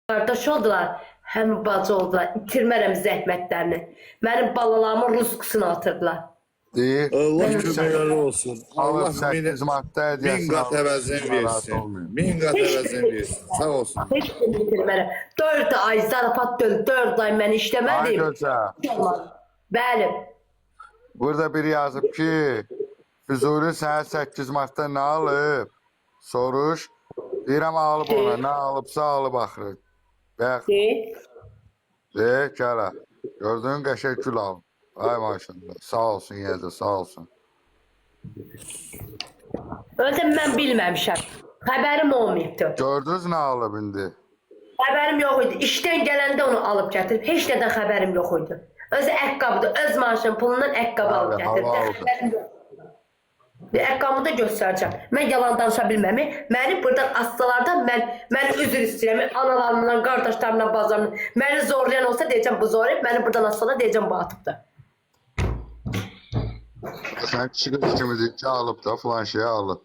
Qardaş oldular, həm bacı oldular. İtirmərəm zəhmətlərini. Mənim balalarımın rızqısını atırdılar. Deyir. Allah köməkləri olsun. Alıb Allah min, 8 maddə min hediyəsini qat alıb. əvəzini Narahat versin. olmayın. Min qat əvəzini versin. Sağ olsun. Heç kim itirmərəm. 4 ay zarafat döl, 4 ay mən Ay işləmədim. gözəl. Olmadı. Bəli. Burada biri yazıb ki, Füzuli sənə 8 martda nə alıb? Soruş. Deyirəm alıb ona, nə alıbsa alıb axırı. Bax, De. de, gələ. Gördüyün qəşəng gül alıb. Ay maşallah. Sağ olsun yenə də, sağ olsun. Özüm mən bilməmişəm. Xəbərim olmayıbdı. Gördünüz nə alıb indi? Xəbərim yox idi. İşdən gələndə onu alıb gətirib. Heç nədən xəbərim yox idi. Özü ayaqqabıdır. Öz maaşının pulundan ayaqqabı alıb Bəli, gətirib. hava aldı. Xəbərim yox idi. Bir ayaqqabımı da göstərəcəm. Mən yalan danışa bilməm. Məni buradan assalardan mən üzr istəyirəm. Analarımdan, qardaşlarımdan, bacılarımdan. Məni zorlayan olsa deyəcəm bu zorlayıb, məni buradan assalar deyəcəm bu atıbdı. Sən kişi qız kimi deyir ki, alıb da filan şeyi alıb.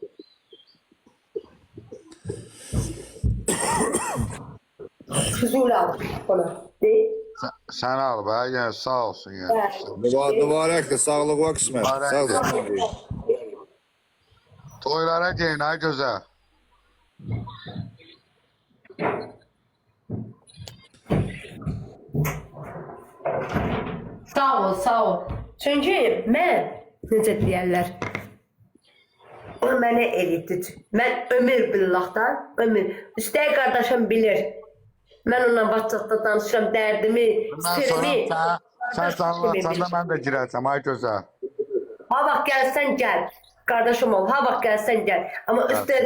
Füzuli alıb ona. De. Sən alıb, hə? Yəni sağ olsun yəni. Bəli. Mübarəkdir. Sağlığa qismət. Sağ olsun. Toylara geyin ay gözəl. Sağ ol, sağ ol. Çünki mən necə deyərlər? O mənə eləyibdi. Mən ömür billahdan, ömür. Üstəlik qardaşım bilir. Mən onunla WhatsApp-da danışıram dərdimi, Bundan sonra sirrimi. sən canlı da mən də girəcəm ay gözəl. Ha vaxt gəlsən gəl. Qardaşım ol. Ha vaxt gəlsən gəl. Amma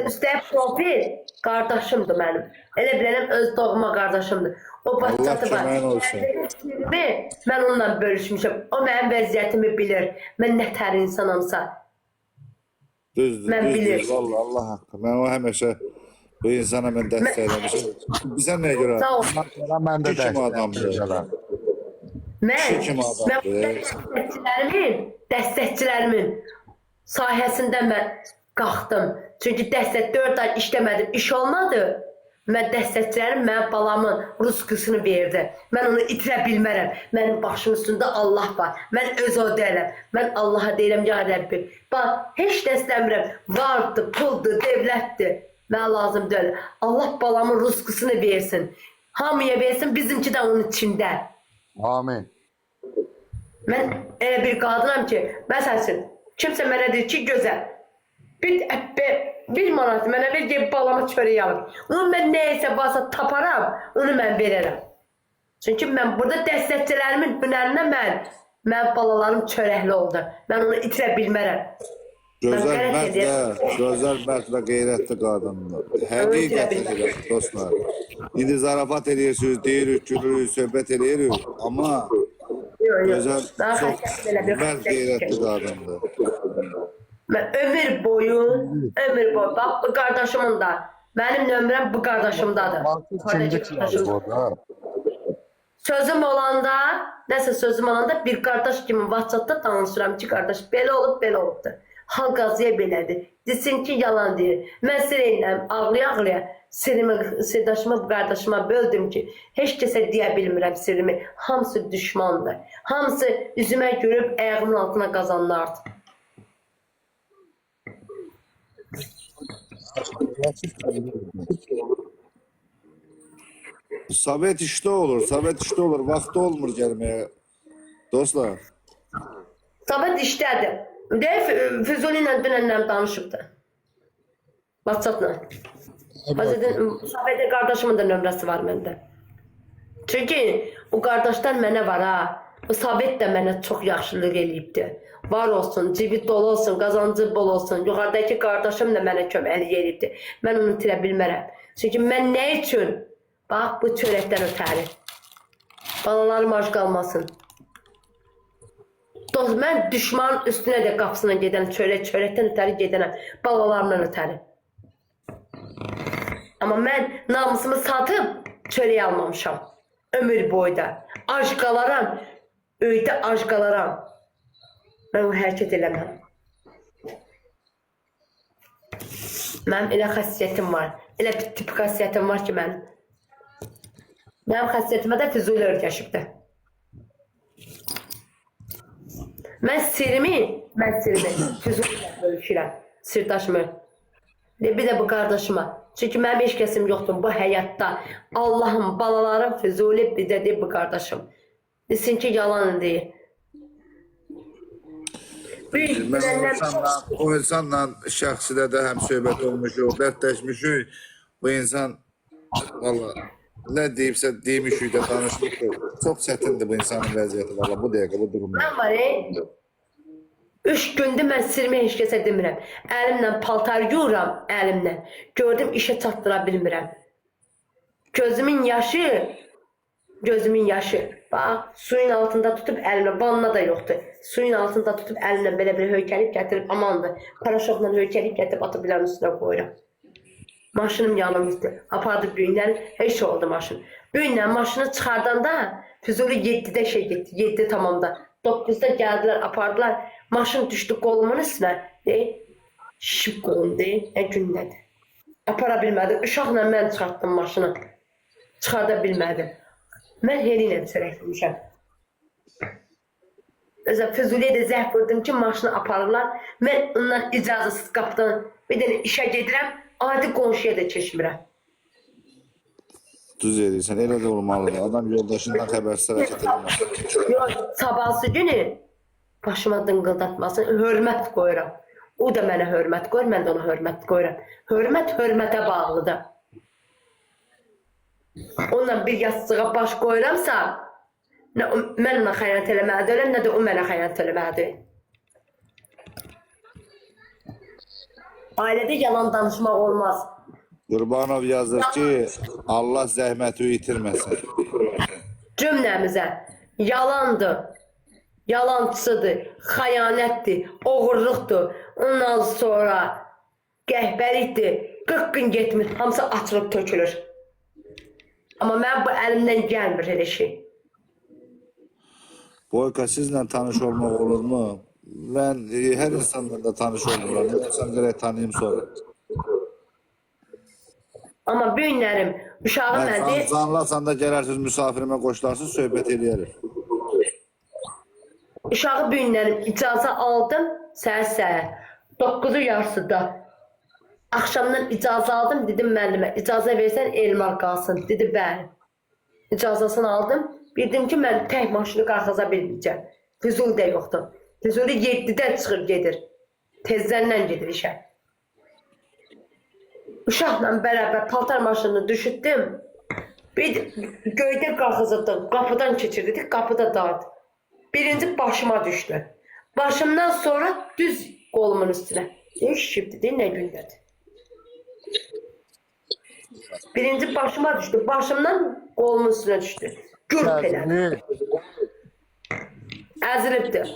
üstə profil qardaşımdır mənim. Elə bilərəm öz doğma qardaşımdır. O WhatsApp-ı var. köməyin olsun. Sirrimi mən onunla bölüşmüşəm. O mənim vəziyyətimi bilir. Mən nə tər insanamsa. Düzdür, Mən düzdür. bilir. Vallahi Allah haqqı. Mən o həmişə bu insana mən dəstək eləmişəm. Bizə nəyə görə? Sağ ol. Bundan sonra mən də Kişi kimi dəstək adamdır. gözələ. Mən, Kişi kimi adamdır. mən dəstəkçilərimin sahəsində mən qalxdım. Çünki dəstək 4 ay işləmədim, iş olmadı. Mən dəstəkçilərim mənim balamın rızqısını verdi. Mən onu itirə bilmərəm. Mənim başımın üstündə Allah var. Mən öz o deyiləm. Mən Allaha deyirəm, ya Rəbbim. Bax, heç nə istəmirəm. Vardı, puldur, dövlətdir. Mənə lazım deyil. Allah balamın rızqısını versin. Hamıya versin, bizimki də onun içində. Amin. Mən elə bir qadınam ki, məsəl üçün, kimsə mənə deyir ki, gözəl, bir əppə, bir manat mənə ver, gedib balama çörək alım. Onu mən nəyəsə varsa taparam, onu mən verərəm. Çünki mən burada dəstəkçilərimin hünərinə mən balalarım çörəkli oldu. Mən onu itirə bilmərəm. Gözəl Mən mərd qərət və gözəl mərd və qeyrətli qadındır. Həqiqətən elə dostlar. İndi zarafat eləyirsiniz, deyirik, gülürük, söhbət eləyirik, amma Yox, yox. gözəl Mən çox xəstəm elə bir mərd xəstəm qeyrətli ki. qadındır. Mən ömür boyu, ömür boyu, bax bu qardaşımın da, mənim nömrəm bu qardaşımdadır. Kimdir ki yazıb orada? Sözüm olanda, nəsə sözüm olanda bir qardaş kimi WhatsApp-da danışıram ki, qardaş belə olub, belə olubdur. Xalq qazıya belədir. Desin ki, yalan deyir. Mən sirrlə ağlaya-ağlaya sirrimi sirdaşıma, qardaşıma böldüm ki, heç kəsə deyə bilmirəm sirrimi. Hamısı düşmandır. Hamısı üzümə görüb ayağımın altına qazanlardır. Sovet işdə olur, Sovet işdə olur, vaxtı olmur gəlməyə. Dostlar, Sabit işdədir. Deyir, Füzuli ilə dünəndən danışıbdı. WhatsApp-la. Sabitin qardaşımın da nömrəsi var məndə. Çünki o qardaşdan mənə var ha. O Sabit də mənə çox yaxşılıq eləyibdi. Var olsun, cibi dolu olsun, qazancı bol olsun. Yuxarıdakı qardaşım da mənə köməklik eləyibdi. Mən onu itirə bilmərəm. Çünki mən nə üçün? Bax bu çörəkdən ötəri. Balalarım ac qalmasın. Dost, mən düşmanın üstünə də qapısına gedəm, çörəkdən ötəri gedənəm, balalarımdan ötəri. Amma mən namusumu satıb çörək almamışam. Ömür boyda. Ac qalaram, öydə ac qalaram. Mən o hərəkət eləməm. Mənim elə xəssiyyətim var. Elə bir tip xəssiyyətim var ki mənim. Mənim xəssiyyətimə də Füzuli öyrəşibdi. Mən sirimi, Füzuli ilə bölüşürəm. Sirdaşımı. Bir də bu qardaşıma. Çünki mənim heç kəsim yoxdur bu həyatda. Allahım, balalarım Füzuli, bir də deyir bu qardaşım. Desin ki, yalan deyir. Mən o insanla şəxsidə də həm söhbət olmuşuq, dərdləşmişik. Bu insan valla nə deyibsə demişik də danışmışıq. Çox çətindir bu insanın vəziyyəti valla bu dəqiqə bu durumda. Mən var, 3 gündür mən sirmi heç kəsə demirəm. Əlimlə paltar yuyuram, əlimlə. Gördüm işə çatdıra bilmirəm. Gözümün yaşı, gözümün yaşı. Bax, suyun altında tutub əlimlə, vanna da yoxdur. Suyun altında tutub əlimlə belə bir höykəlib gətirib, amandır. Paraşokla höykəlib gətirib atıb bilərin üstünə qoyuram. Maşınım yanımızdır. Apardı bu gündən, heç oldu maşın. Bu gündən maşını çıxardanda Füzuli 7-də şey getdi, 7 tamamda. 9-da gəldilər, apardılar. Maşın düşdü qolumun üstünə. Şişib qolum, nə gündədir. Apara bilmədim. Uşaqla mən çıxartdım maşını. Çıxarda bilmədim. Mən heli ilə çörəkləmişəm. Özə Füzuliyə də zəh vurdum ki, maşını aparırlar. Mən ondan icazəsiz qapıdan bir dənə işə gedirəm, adi qonşuya da keçmirəm. Düz eləyirsən, elə də olmalıdır. Adam yoldaşından xəbərsiz hərəkət eləməz. Yox, sabahsı günü başıma dınqıldatmasın, hörmət qoyuram. O da mənə hörmət qoyur, mən də ona hörmət qoyuram. Hörmət hörmətə bağlıdır. Onunla bir yastığa baş qoyuramsa, nə mən ona xəyanət eləməli deyiləm, nə də o mənə xəyanət eləməli deyil. Ailədə yalan danışmaq olmaz. Qurbanov yazır ki, Allah zəhməti itirməsin. Cümləmizə yalandır, yalancıdır, xəyanətdir, oğurluqdur. Ondan sonra qəhbəlikdir. 40 gün getmir, hamısı açılıb tökülür. Amma mən bu əlimdən gəlmir elə şey. Boyka sizlə tanış olmaq olurmu? Mən hər insanla da tanış olmuram. Mən insan gərək tanıyım sonra. Amma bu günlərim uşağım Mən nədir? zanlasan da gələrsiniz müsafirimə qoşularsınız, söhbət eləyərik. Uşağı bu günlərim icazə aldım səhər-səhər. 9-u yarısıda. Axşamdan icazə aldım, dedim müəllimə, icazə versən Elmar qalsın. Dedi, bəli. İcazəsini aldım. Bildim ki, mən tək maşını qalxaza bilməyəcəm. Füzuli də yoxdur. Füzuli 7-də çıxır gedir. Tezdəndən gedir işə. Uşaqla bərabər paltar maşınını düşütdüm. Bir göydə qalxızırdım, qapıdan keçirdik, qapıda dardı. Birinci başıma düşdü. Başımdan sonra düz qolumun üstünə. Ne şişibdi, nə gündədir. Birinci başıma düşdü, başımdan qolumun üstünə düşdü. Gürp elədi. Əzilibdi.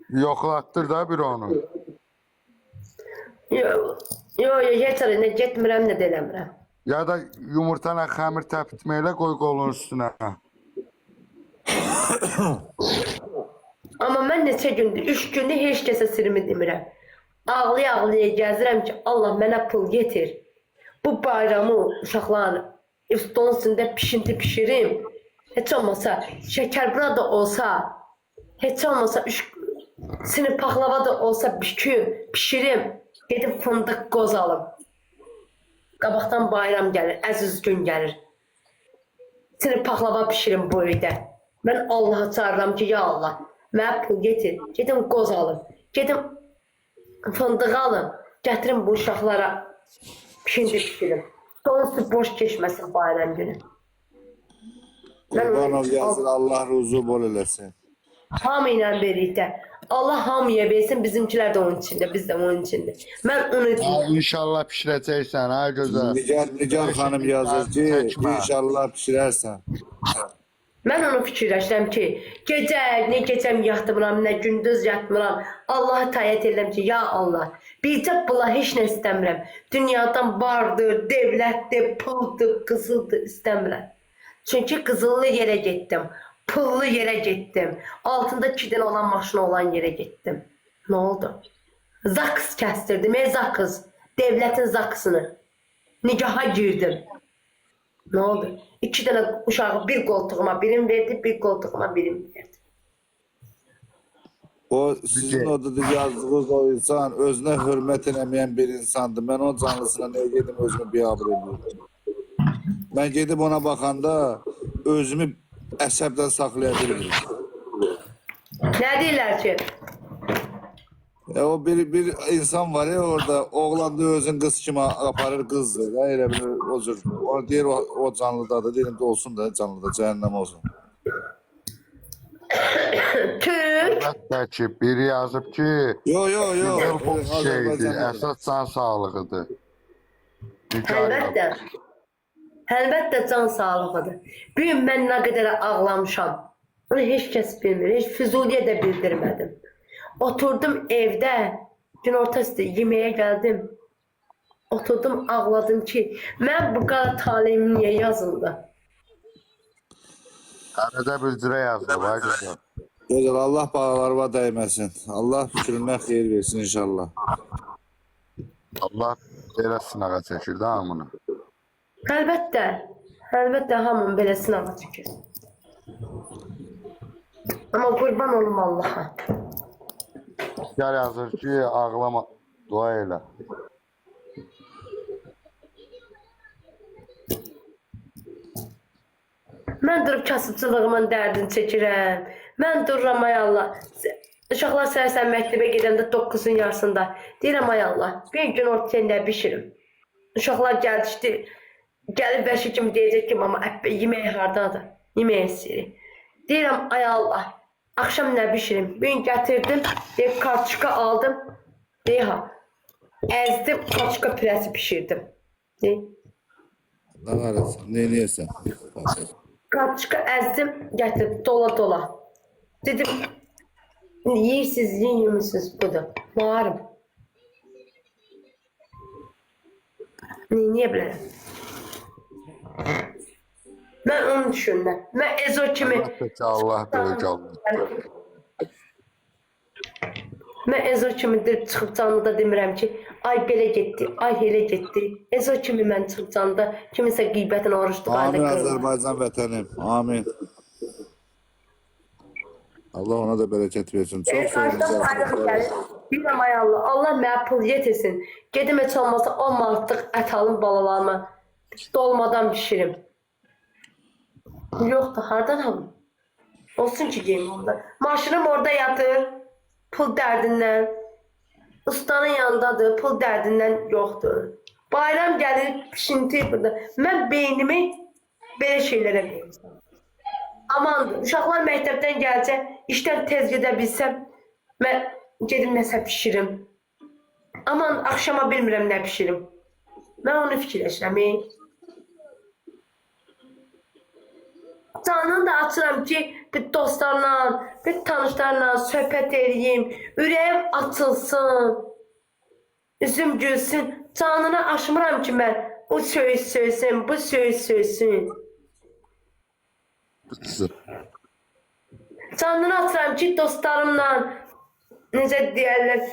Yoxlatdır da bir onu. Yox, yox, heç yerə nə getmirəm, nə də eləmirəm. Ya da yumurtana xəmir təpitməklə qoy qolun üstünə. Amma mən neçə gündür, 3 gündür heç kəsə sirimi demirəm. Ağlaya-ağlaya gəzirəm ki, Allah mənə pul getir. Bu bayramı uşaqların stolun üstündə pişinti pişirim. Heç olmasa şəkər burada olsa, heç olmasa 3 sinif paxlava da olsa büküm, pişirim. Gedib fındıq qoz alım. Qabaqdan bayram gəlir, əziz gün gəlir. Sinif paxlava pişirim bu evdə. Mən Allaha çağırıram ki, ya Allah, mənə pul getir, gedim qoz alım, gedim fındıq alım, gətirim bu uşaqlara pişinti pişirim. Sonrası boş keçməsin bayram günü. Qurbanov yazır, Allah ruzu bol eləsin. Hamı ilə birlikdə. Allah hamıya versin, bizimkilər də onun içində, biz də onun içində. Mən onu deyirəm. İnşallah pişirəcəksən, ha gözəl. Nigar xanım yazır ki, Çəkmə. inşallah pişirərsən. Mən onu fikirləşirəm ki, gecə nə gecəm yatmıram, nə gündüz yatmıram. Allaha tayət edirəm ki, ya Allah, bircə bula heç nə istəmirəm. Dünyadan vardır, devlətdir, puldur, qızıldır istəmirəm. Çünki qızıllı yerə getdim, pullu yerə getdim, altında 2 dənə olan maşını olan yerə getdim. Nə oldu? Zaks kəstirdim, ey zakız. Devlətin zaksını. Nikaha girdim. Nə oldu? 2 dənə uşağı bir qoltuğuma birim verdi, bir qoltuğuma birim verdi. O sizin orada da yazdığınız o insan özünə hörmət eləməyən bir insandır. Mən onun canlısına niyə gedim özümü biabır eləyim? Mən gedib ona baxanda özümü əsəbdən saxlaya bilmirəm. Nə deyirlər ki? O bir insan var ya orada oğlan da özün qız kimi aparır qızdır. Da, elə bilir o cür. O deyir o canlıdadır. Deyirəm də olsun da canlıda cəhənnəm olsun. Türk. Əlbəttə ki, biri yazıb ki, Yo yo yo. qızıl pul şeydir, Azərbaycanlıdır. əsas can sağlığıdır. Nigar Əlbəttə. yazıb. Əlbəttə can sağlığıdır. Bu gün mən nə qədər ağlamışam. Onu heç kəs bilmir. Heç Füzuliyə də bildirmədim. Oturdum evdə, günorta üstü yeməyə gəldim. Oturdum ağladım ki, mən bu qara taleyim niyə yazıldı? Arada bir cürə yazılıb, ay qızım. Gözəl Allah balalarıma dəyməsin. Allah fikrinə xeyir versin inşallah. Allah belə sınağa çəkir də hamını. Əlbəttə, əlbəttə hamının belə sınağa çəkir. Amma qurban olum Allaha. Nigar yazır ki, ağlama, dua elə. Mən durub kasıbçılığımın dərdini çəkirəm. Mən dururam ay Allah. Uşaqlar səhər-səhər məktəbə gedəndə 9-un yarısında deyirəm ay Allah, bir gün ortaya nə bişirim? Uşaqlar gəlişdi. Gəlib vəhşi kimi deyəcək ki, mama, əppə, yemək hardadır? Yemək istəyirik. Deyirəm ay Allah, axşam nə bişirim? Bir gün gətirdim, deyib kartuşka aldım. Deyir ha, əzdim, kartuşka pürəsi bişirdim. Deyir, Nə var? Nə eləyirsən? Kartuşka əzdim, gətirdim, dola dola. Dedim, yeyirsiniz, yiyin, yemirsiniz, budur. Varım. Niyə bilərəm? Mən onu düşündüm. Mən Ezo kimi, Əlbəttə ki, Allah böyük Allah. mən Ezo kimi deyib çıxıb canlıda demirəm ki, ay belə getdi, ay elə getdi. Ezo kimi mən çıxıb canlıda kiminsə qiybətinə oruç Amin tutardı. Azərbaycan vətənim. Amin. Allah ona da bərəkət versin. Çox Qarşıdan bayram gəlir. Bilməm ay Allah, Allah mənə pul yetirsin. Gedim heç olmasa 10 manatlıq ət alım balalarıma. Dolmadan bişirim. Yoxdur, hardan alım? Olsun ki geyim onda. Maşınım orada yatır. Pul dərdindən. Ustanın yanındadır, pul dərdindən yoxdur. Bayram gəlir, pişinti burada. Mən beynimi belə şeylərə verirəm. Amandır, uşaqlar məktəbdən gəlcək, işdən tez gedə bilsəm, mən gedim nəsə bişirim. Aman, axşama bilmirəm nə bişirim. Mən onu fikirləşirəm. Canını da açıram ki, bir dostlarla, bir tanışlarla söhbət eləyim, ürəyim açılsın, üzüm gülsün. Canını aşmıram ki mən o söyüş söysün, bu söyüş söysün. Canını açıram ki, dostlarımla, necə deyərlər,